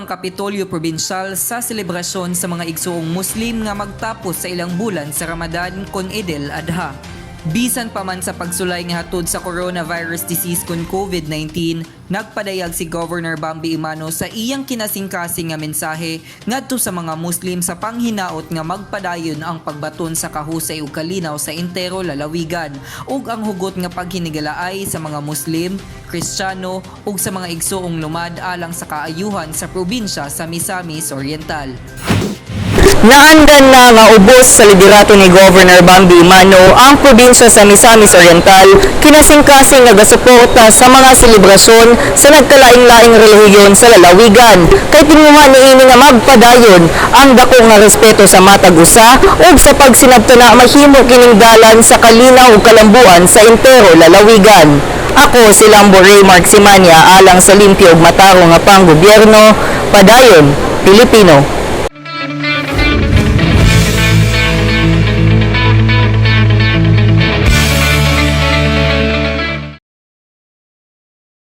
ang Kapitolyo Probinsyal sa selebrasyon sa mga igsuong Muslim nga magtapos sa ilang bulan sa Ramadan kon Idil Adha. Bisan pa man sa pagsulay nga hatod sa coronavirus disease kon COVID-19, nagpadayag si Governor Bambi Emano sa iyang kinasingkasing nga mensahe ngadto sa mga Muslim sa panghinaot nga magpadayon ang pagbaton sa kahusay ug kalinaw sa entero lalawigan ug ang hugot nga paghinigalaay sa mga Muslim, Kristiyano ug sa mga igsuong lumad alang sa kaayuhan sa probinsya sa Misamis Oriental. Naandan na nga ubos sa liderato ni Governor Bambi Emano ang probinsya sa Misamis Oriental, kinasingkasing nagasuporta sa mga selebrasyon sa nagkalaing-laing relihiyon sa lalawigan. Kay tinguha niini nga magpadayon ang dako nga respeto sa matag usa ug sa pagsinabtana mahimo kining dalan sa kalinaw ug kalambuan sa entero lalawigan. Ako si Lambo Ray Mark Simanya alang sa limpyo ug matarong nga panggobyerno, padayon, Pilipino.